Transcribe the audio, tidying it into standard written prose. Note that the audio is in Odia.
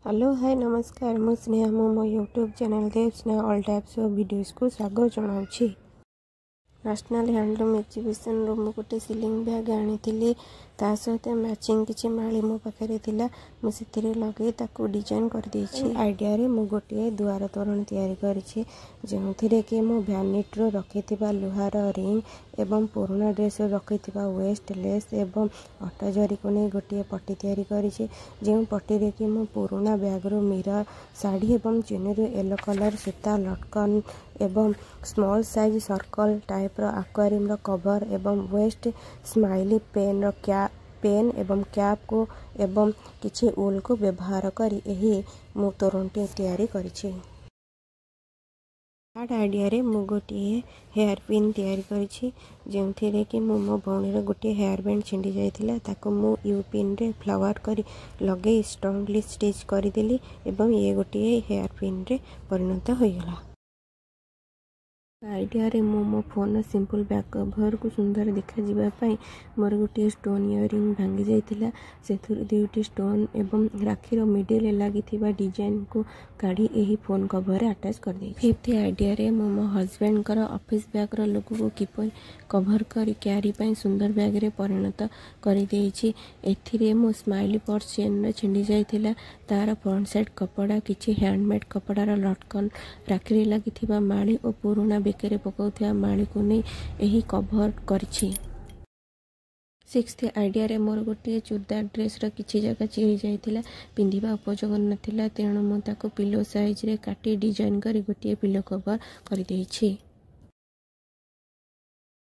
ହ୍ୟାଲୋ, ହାଏ, ନମସ୍କାର। ମୁଁ ସ୍ନେହା। ମୁଁ ମୋ YouTube channel Deb Sneha all types of ଭିଡ଼ିଓସ୍କୁ ସ୍ୱାଗତ ଜଣାଉଛି। ନ୍ୟାସନାଲ୍ ହ୍ୟାଣ୍ଡଲୁମ୍ ଏକ୍ଜିବିସନ୍ରୁ ମୁଁ ଗୋଟେ ସିଲିଂ ବ୍ୟାଗ୍ ଆଣିଥିଲି। ତା ସହିତ ମ୍ୟାଚିଂ କିଛି ମାଳି ମୋ ପାଖରେ ଥିଲା। ମୁଁ ସେଥିରେ ଲଗେଇ ତାକୁ ଡିଜାଇନ୍ କରିଦେଇଛି। ଆଇଡ଼ିଆରେ ମୁଁ ଗୋଟିଏ ଦୁଆର ତୋରଣ ତିଆରି କରିଛି, ଯେଉଁଥିରେ କି ମୁଁ ଭ୍ୟାନିଟିରୁ ରଖିଥିବା ଲୁହାର ରିଙ୍ଗ ଏବଂ ପୁରୁଣା ଡ୍ରେସ୍ରୁ ରଖିଥିବା ୱେଷ୍ଟ ଲେସ୍ ଏବଂ ଅଟା ଜରିକୁ ନେଇ ଗୋଟିଏ ପଟି ତିଆରି କରିଛି, ଯେଉଁ ପଟିରେ କି ମୁଁ ପୁରୁଣା ବ୍ୟାଗ୍ରୁ ମିରର୍, ଶାଢ଼ୀ ଏବଂ ଚୁନିରୁ ୟେଲୋ କଲର୍ ସୂତା ଲଟକନ୍ ଏବଂ ସ୍ମଲ୍ ସାଇଜ୍ ସର୍କଲ୍ ଟାଇପ୍ର ଆକ୍ୱାରିୟମ୍ର କଭର୍ ଏବଂ ୱେଷ୍ଟ ସ୍ମାଇଲି ପେନ୍ର ପେନ୍ ଏବଂ କ୍ୟାପ୍କୁ ଏବଂ କିଛି ଉଲ୍କୁ ବ୍ୟବହାର କରି ଏହି ମୁଁ ତୋରଣଟି ତିଆରି କରିଛି। ଥାର୍ଡ଼ ଆଇଡ଼ିଆରେ ମୁଁ ଗୋଟିଏ ହେୟାର୍ ପିନ୍ ତିଆରି କରିଛି, ଯେଉଁଥିରେ କି ମୁଁ ମୋ ଭଉଣୀର ଗୋଟିଏ ହେୟାର୍ ବ୍ୟାଣ୍ଡ ଛିଣ୍ଡି ଯାଇଥିଲା। ତାକୁ ମୁଁ you ପିନ୍ରେ ଫ୍ଲାୱାର୍ କରି ଲଗେଇ ଷ୍ଟ୍ରଙ୍ଗଲି ଷ୍ଟିଚ୍ କରିଦେଲି ଏବଂ ଇଏ ଗୋଟିଏ ହେୟାର୍ ପିନ୍ରେ ପରିଣତ ହୋଇଗଲା। ଆଇଡ଼ିଆରେ ମୁଁ ମୋ ଫୋନ୍ର ସିମ୍ପଲ୍ ବ୍ୟାକ୍ କଭର୍କୁ ସୁନ୍ଦର ଦେଖାଯିବା ପାଇଁ ମୋର ଗୋଟିଏ ଷ୍ଟୋନ୍ ଇୟରିଂ ଭାଙ୍ଗି ଯାଇଥିଲା। ସେଥିରୁ ଦୁଇଟି ଷ୍ଟୋନ୍ ଏବଂ ରାକ୍ଷୀର ମିଡ଼ିଲ୍ରେ ଲାଗିଥିବା ଡିଜାଇନ୍କୁ କାଢ଼ି ଏହି ଫୋନ୍ କଭର୍ରେ ଆଟାଚ୍ କରିଦେଇଛି। ଫିଫ୍ଥ ଆଇଡ଼ିଆରେ ମୁଁ ମୋ ହଜବେଣ୍ଡଙ୍କର ଅଫିସ୍ ବ୍ୟାଗ୍ର ଲୋଗୋକୁ କିପରି କଭର୍ କରି କ୍ୟାରି ପାଇଁ ସୁନ୍ଦର ବ୍ୟାଗ୍ରେ ପରିଣତ କରିଦେଇଛି। ଏଥିରେ ମୁଁ ସ୍ମାଇଲି ପର୍ସ ଚେନ୍ର ଛିଣ୍ଡି ଯାଇଥିଲା, ତା'ର ଫ୍ରଣ୍ଟ ସାଇଡ଼୍ କପଡ଼ା, କିଛି ହ୍ୟାଣ୍ଡମେଡ଼୍ କପଡ଼ାର ଲଟକନ୍, ରାକ୍ଷୀରେ ଲାଗିଥିବା ମାଳି ଓ ପୁରୁଣା ବେକରେ ପକାଉଥିବା ମାଳିକୁ ନେଇ ଏହି କଭର୍ କରିଛି। ସିକ୍ସଥ ଆଇଡ଼ିଆରେ ମୋର ଗୋଟିଏ ଚୁଡ଼ିଦାର ଡ୍ରେସ୍ର କିଛି ଜାଗା ଚିରି ଯାଇଥିଲା, ପିନ୍ଧିବା ଉପଯୋଗ ନଥିଲା। ତେଣୁ ମୁଁ ତାକୁ ପିଲୋ ସାଇଜ୍ରେ କାଟି ଡିଜାଇନ୍ କରି ଗୋଟିଏ ପିଲୋ କଭର୍ କରିଦେଇଛି।